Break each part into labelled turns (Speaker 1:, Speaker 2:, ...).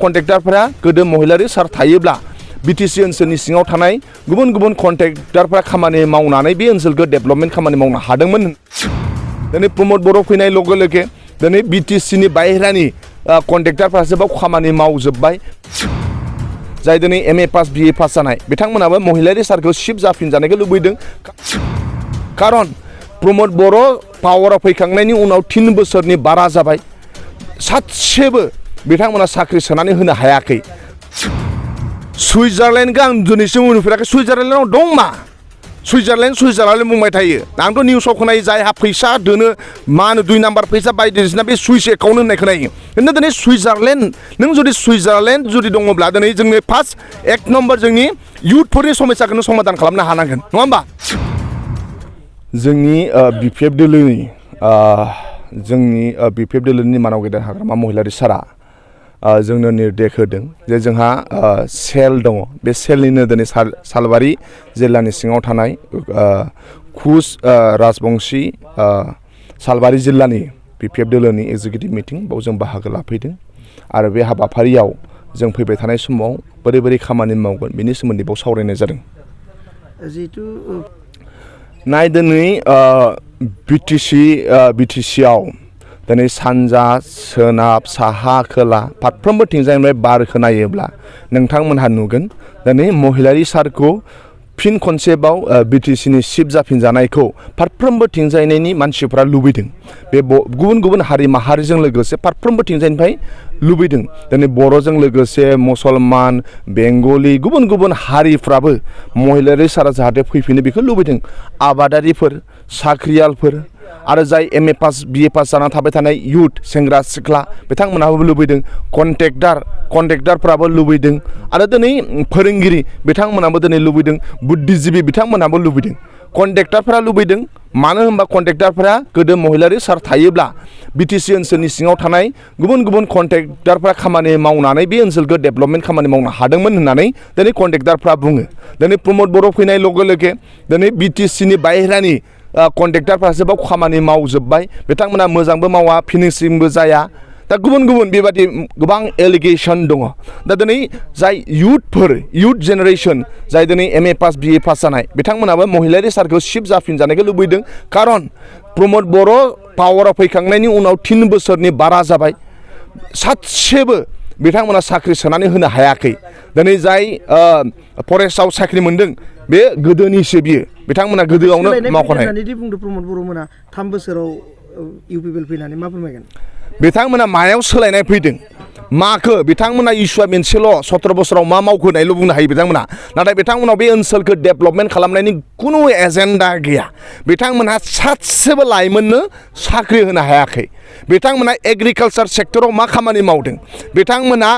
Speaker 1: कन्ट्रेक्टरफोरा गोदो महिलारि सार थायोब्ला बिटिसि ओनसोलनि सिङाव थानाय गुबुन गुबुन कन्ट्रेक्टरफोरा खामानि मावनानै बे ओनसोलखौ डेभेलपमेन्ट खामानि मावनो हादोंमोन। दिनै प्रमद बर' फैनाय लगे लगे दिनै बिटिसिनि बाहेरानि कन्ट्रेक्टरफोरासो बाव खामानि मावजोब्बाय। जाय दिनै MA पास BA पास जानाय बिथांमोनाबो महिलारि सारखौ शिफ्ट जाफिनजानायखौ लुबैदों। खारन प्रमद बर' पावाराव फैखांनायनि उनाव 3 बोसोरनि बारा जाबाय, सासेबो बिथांमोना साख्रि सोनानै होनो हायाखै। सुइजारलेण्डखौ आं दिनैसिम नुफेराखै। सुइजारलेण्डआव दं मा? सुइजारलेण्ड बुंबाय थायो। आंथ' निउसाव खोनायो जायहा फैसा दोनो मा होनो 2 नाम्बार फैसा बायदिसिना बे सुइस एकाउन्ट होननाय खोनायो। खिन्थु दिनै सुइजारलेण्ड नों जुदि सुइजारलेण्ड जुदि दङब्ला दिनै जोंनि फार्स्ट 1 नम्बर जोंनि इयुथफोरनि समस्याखौनो समाधान खालामनो हानांगोन, नङा होमबा? जोंनि BPF दोलोनि मानाव गेदेर हाग्रामा महिलारि सारा जोंनो निर्देश होदों जे जोंहा सेल दङ। बे सेलनिनो दिनै सालबारि जिल्लानि सिङाव थानाय खुस राजबंशी सालबारि जिल्लानि BPF दोलोनि एग्जिकिउटिभ मिटिं बाव जों बाहागो लाफैदों आरो बे हाबाफारियाव जों फैबाय थानाय समाव बोरै खामानि मावगोन बेनि सोमोन्दै बाव सावरायनाय जादों।
Speaker 2: जिहेतु
Speaker 1: नाय दिनै बिटिसिआव दिनै सानजा सोनाब साहा खोला फारफ्रोमबोथिंजायनिफ्राय बारखौ नायोब्ला नोंथांमोनहा नुगोन दिनै महिलारि सारखौ फिन खनसेबाव बिटिसिनि शिफ्ट जाफिनजानायखौ फारफ्रोमबोथिंजायनि मानसिफ्रा लुबैदों। बे गुबुन गुबुन हारि माहारिजों लोगोसे फारफ्रोमबोथिंजायनिफ्राय लुबैदों। दिनै बर'जों लोगोसे मुसलमान बेंगलि गुबुन गुबुन हारिफ्राबो महिलारि सारा जाहाथे फैफिनो बेखौ लुबैदों। आबादारिफोर साख्रियालफोर आरो जाय MA पास BA पास जाना थाबाय थानाय इयुथ सेंग्रा सिख्ला बिथांमोनहाबो लुबैदों। कन्ट्रेक्टरफ्राबो लुबैदों आरो दिनै फोरोंगिरि बिथांमोनाबो दिनै लुबैदों। बुद्धिजीबि बिथांमोनाबो लुबैदों। कन्ट्रेक्टरफोरा लुबैदों। मानो होनबा कन्ट्रेक्टरफोरा गोदो महिलारि सार थायोब्ला बिटिसि ओनसोलनि सिङाव थानाय गुबुन गुबुन कन्ट्रेक्टरफ्रा खामानि मावनानै बे ओनसोलखौ डेभेलपमेन्ट खामानि मावनो हादोंमोन होननानै दिनै कन्ट्रेक्टरफ्रा बुङो। दिनै प्रमद बर' फैनाय लगे लगे दिनै बिटिसिनि बाहेरानि कन्ट्रेक्टरफ्रासो बाव खामानि मावजोब्बाय। बिथांमोना मोजांबो मावा, फिनिशिंबो जाया। दा गुबुन गुबुन बेबादि गोबां एलिगेसन दङ। दा दिनै जाय इयुथ जेनेरेसन जाय दिनै MA पास BA पास जानाय बिथांमोनाबो महिलारि सारखौ शिफ्ट जाफिनजानायखौ लुबैदों। खारन प्रमद बर' पावाराव फैखांनायनि उनाव 3 बोसोरनि बारा जाबाय, सासेबो बिथांमोना साख्रि सोनानै होनो हायाखै। दिनै जाय फरेस्टआव साख्रि मोनदों बे गोदोनिसो बियो, बिथांमोना गोदोआवनो मावखानाय।
Speaker 2: बुंदों प्रमद बर' मोना 3 बोसोराव UPPL फैनानै मा फोरमायगोन?
Speaker 1: बिथांमोना मायाव सोलायनाय फैदों माखो बिथांमोना इस्युआ मोनसेल' 17 बोसोराव मा मावखो होननायल' बुंनो हायो बिथांमोना। नाथाय बिथांमोनाव बे ओनसोलखौ डेभेलपमेन्ट खालामनायनि खुनु एजेन्डा गैया। बिथांमोनहा सासेबो लाइमोननो साख्रि होनो हायाखै। बिथांमोना एग्रिकालचार सेक्टराव मा खामानि मावदों, बिथांमोना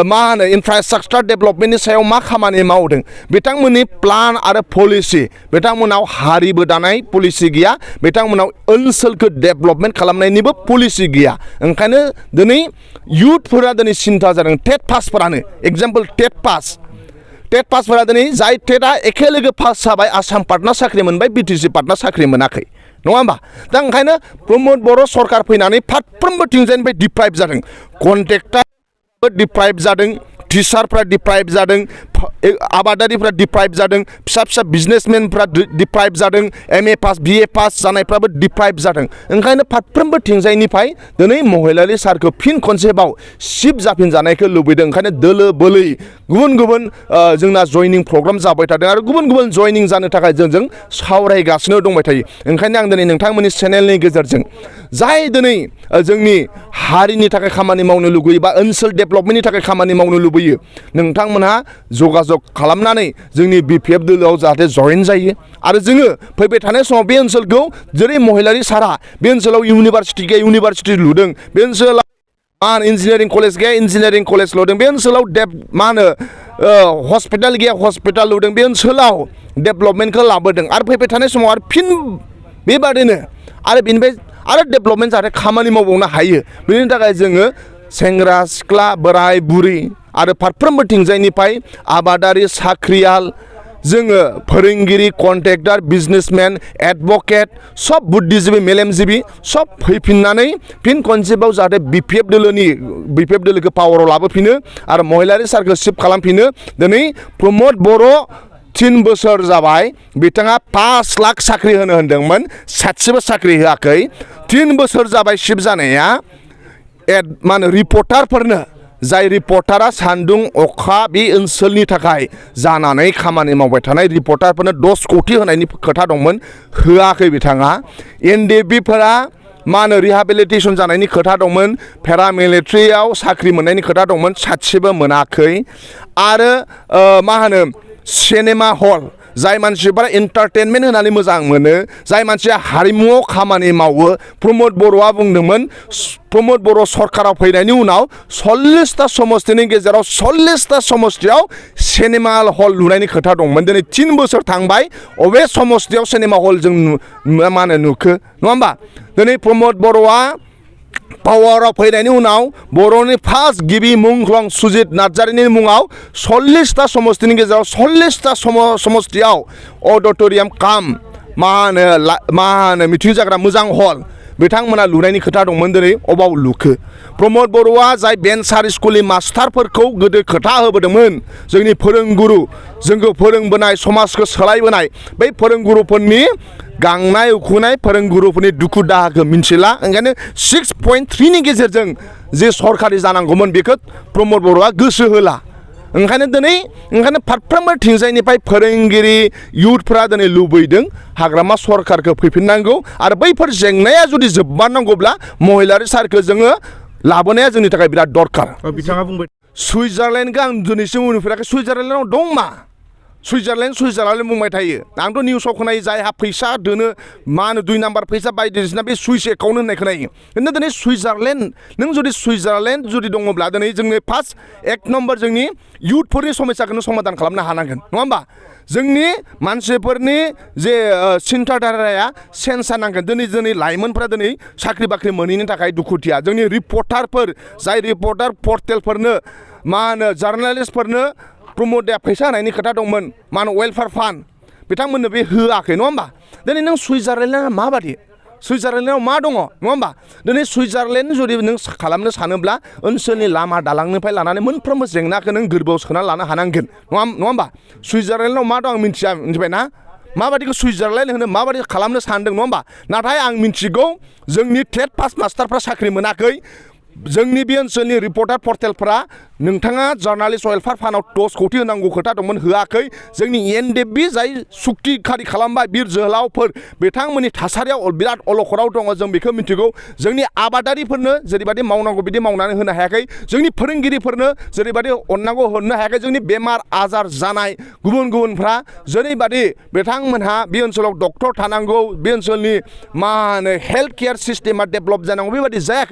Speaker 1: मा होनो इनफ्रास्ट्राक्चार डेभेलपमेन्टनि सायाव मा खामानि मावदों, बिथांमोननि प्लान आरो पलिसि, बिथांमोनाव हारिबो दानाय पलिसि गैया, बिथांमोनाव ओनसोलखौ डेभेलपमेन्ट खालामनायनिबो पलिसि गैया। ओंखायनो दिनै इयुथफोरा दिनै सिन्था जादों। टेट पासफोरानो एग्जाम्पल टेट पासफोरा दिनै जाय टेटआ एखे लोगो पास जाबाय आसाम पार्टना साख्रि मोनबाय, बिटिसि पार्टना साख्रि मोनाखै, नङा होमबा? दा ओंखायनो प्रमद बर' सरकार फैनानै फारफ्रोमबोथिंजायनिफ्राय डिप्राइभ जादों। कन्ट्रेक्टरबो डिप्राइभ जादों, टिचारफ्रा डिप्राइभ जादों, आबादारिफ्रा डिप्राइभ जादों, फिसा बिजनेसमेनफ्रा डिप्राइभ जादों, MA पास BA पास जानायफ्राबो डिप्राइभ जादों। ओंखायनो फारफ्रोमबोथिंजायनिफ्राय दिनै महिलारि सारखौ फिन खनसेबाव शिफ्ट जाफिनजानायखौ लुबैदों। ओंखायनो दोलो बोलै गुबुन गुबुन जोंना जयनिं प्रग्राम जाबाय थादों आरो गुबुन गुबुन जयनिं जानो थाखाय जों सावरायगासिनो दंबाय थायो। ओंखायनो आं दिनै नोंथांमोननि चेनेलनि गेजेरजों जाय दिनै जोंनि हारिनि थाखाय खामानि मावनो लुगैयो बा ओनसोल डेभेलपमेन्टनि थाखाय खामानि मावनो लुबैयो, नोंथांमोनहा जगाजग खालामनानै जोंनि BPF दोलोआव जाहाथे जयेन जायो। आरो जोङो फैबाय थानाय समाव बे ओनसोलखौ जेरै महिलारि सारा बे ओनसोलाव इउनिभारसिटि गैया इउनिभारसिटि लुदों, बे ओनसोलाव मा होनो इन्जिनियारिं कलेज गैया इन्जिनियारिं कलेज लुदों, बे ओनसोलाव मा होनो हस्पिटाल गैया हस्पिटाल लुदों, बे ओनसोलाव डेभेलपमेन्टखौ लाबोदों। आरो फैबाय थानाय समाव आरो फिन बेबादिनो आरो बेनिफ्राय आरो डेभेलपमेन्ट जाहाथे खामानि मावबावनो हायो, बेनि थाखाय जोङो सेंग्रा सिख्ला बोराय बुरि आरो फारफ्रोमबोथिंजायनिफ्राय आबादारि साख्रियाल जोङो फोरोंगिरि कन्ट्रेक्टर बिजनेसमेन एडभकेट सब बुद्धिजीबि मेलेमजिबि सब फैफिननानै फिन खनसेबाव जाहाथे बिपिएफ दोलोखौ पावाराव लाबोफिनो आरो महिलारि सारखौ शिफ्ट खालामफिनो दिनै प्रमद बर' 3 बोसोर जाबाय बिथाङा 5 लाख साख्रि होनो होनदोंमोन सासेबो साख्रि होआखै 3 बोसोर जाबाय शिफ्ट जानाया मा होनो रिपर्टारफोरनो जाय रिपर्टारा सान्दुं अखा बे ओनसोलनि थाखाय जानानै खामानि मावबाय थानाय रिपर्टारफोरनो 10 कोटि होनायनि खोथा दंमोन होआखै बिथाङा एनडिएफबिफोरा मा होनो रिहाबिलिटेसन जानायनि खोथा दंमोन पेरामिलिटारियाव साख्रि मोननायनि खोथा दंमोन सासेबो मोनाखै आरो मा होनो सिनेमा हल जाय मानसिफोरा एन्टारटेनमेन्ट होनानै मोजां मोनो जाय मानसिया हारिमुआव खामानि मावो प्रमद बर'आ बुंदोंमोन प्रमद बर' सरकाराव फैनायनि उनाव 40टा समस्तिनि गेजेराव 40टा समस्तियाव सिनेमा हल लुनायनि खोथा दंमोन दिनै 3 बोसोर थांबाय अबे समस्तियाव सिनेमा हल जों मा होनो नुखो नङा होमबा दिनै प्रमद बर'आ पावाराव फैनायनि उनाव बर'नि फार्स्ट गिबि मुंख्लं सुजित नार्जारिनि मुङाव 40टा समस्तिनि गेजेराव 40टा समस्तियाव अडिट'रियाम काम मा होनो मिटिं जाग्रा मोजां हल बिथांमोना लुनायनि खोथा दंमोन दिनै अबाव लुखो प्रमद बर'आ जाय भेन्सार स्कुलनि मास्टारफोरखौ गोदो खोथा होबोदोंमोन जोंनि फोरोंगुरु जोंखौ फोरोंबोनाय समाजखौ सोलायबोनाय बै फोरोंगुरुफोरनि गांनाय उखैनाय फोरोंगुरुफोरनि दुखु दाहाखौ मिन्थिला ओंखायनो 6.3 नि गेजेरजों जे सरकारि जानांगौमोन बेखौ प्रमद बर'आ गोसो होला ओंखायनो फारफ्रोमबो थिंजायनिफ्राय फोरोंगिरि इयुथफ्रा दिनै लुबैदों हाग्रामा सरकारखौ फैफिननांगौ आरो बैफोर जेंनाया जुदि जोबमारनांगौब्ला महिलारि सारखौ जोङो लाबोनाया जोंनि थाखाय बिराद दरकार
Speaker 2: बिथाङा बुंबाय
Speaker 1: सुइजारलेण्डखौ आं दिनैसिम नुफेराखै सुइजारलेण्डआव दं मा सुइजारलेण्ड बुंबाय थायो आंथ' निउसाव खोनायो जायहा फैसा दोनो मा होनो 2 नाम्बार फैसा बायदिसिना बे सुइस एकाउन्ट होननाय खोनायो खिन्थु दिनै सुइजारलेण्ड नों जुदि सुइजारलेण्ड जुदि दङब्ला दिनै जोंनि फार्स्ट 1 नम्बर जोंनि इयुथफोरनि समस्याखौनो समाधान खालामनो हानांगोन नङा होमबा जोंनि मानसिफोरनि जे सिन्ताधाराया चेन्ज जानांगोन दिनै लाइमोनफोरा दिनै साख्रि बाख्रि मोनैनि थाखाय दुखुथिया जोंनि रिपर्टारफोर जाय रिपर्टार पर्टेलफोरनो मा होनो जार्नालिस्टफोरनो प्रमदआ फैसा होनायनि खोथा दंमोन मा होनो वेलफेयार फान्ड बिथांमोननो बे होआखै नङा होमबा दिनै नों सुइजारलेण्डआ माबादि सुइजारलेण्डआव मा दङ नङा होमबा दिनै सुइजारलेण्ड जुदि नों खालामनो सानोब्ला ओनसोलनि लामा दालांनिफ्राय लानानै मोनफ्रोमबो जेंनाखौ नों गोरबोआव सोना लानो हानांगोन नङा होमबा सुइजारलेण्डआव मा दं आं मिन्थिबायना माबादिखौ सुइजारलेण्ड होनो माबादि खालामनो सानदों नङा होमबा नाथाय आं मिन्थिगौ जोंनि टेट पास मास्टारफ्रा साख्रि मोनाखै जोंनि बे ओनसोलनि रिपर्टार पर्टेलफ्रा नोंथाङा जार्नालिस्ट वेलफेयार फान्डआव 10 कोटि होनांगौ खोथा दंमोन होआखै जोंनि एनडिएफबि जाय सुक्ति खारि खालामबाय बिर जोहोलावफोर बिथांमोननि थासारियाव बिराद अलखदाव दङ जों बेखौ मिथिगौ जोंनि आबादारिफोरनो जेरैबायदि मावनांगौ बिदि मावनानै होनो हायाखै जोंनि फोरोंगिरिफोरनो जेरैबायदि अननांगौ होनो हायाखै जोंनि बेमार आजार जानाय गुबुनफ्रा जेरैबायदि बिथांमोनहा बे ओनसोलाव डक्टर थानांगौ बे ओनसोलनि मा होनो हेल्थ केयार सिस्टेमा डेभेलप जानांगौ बेबायदि जायाखै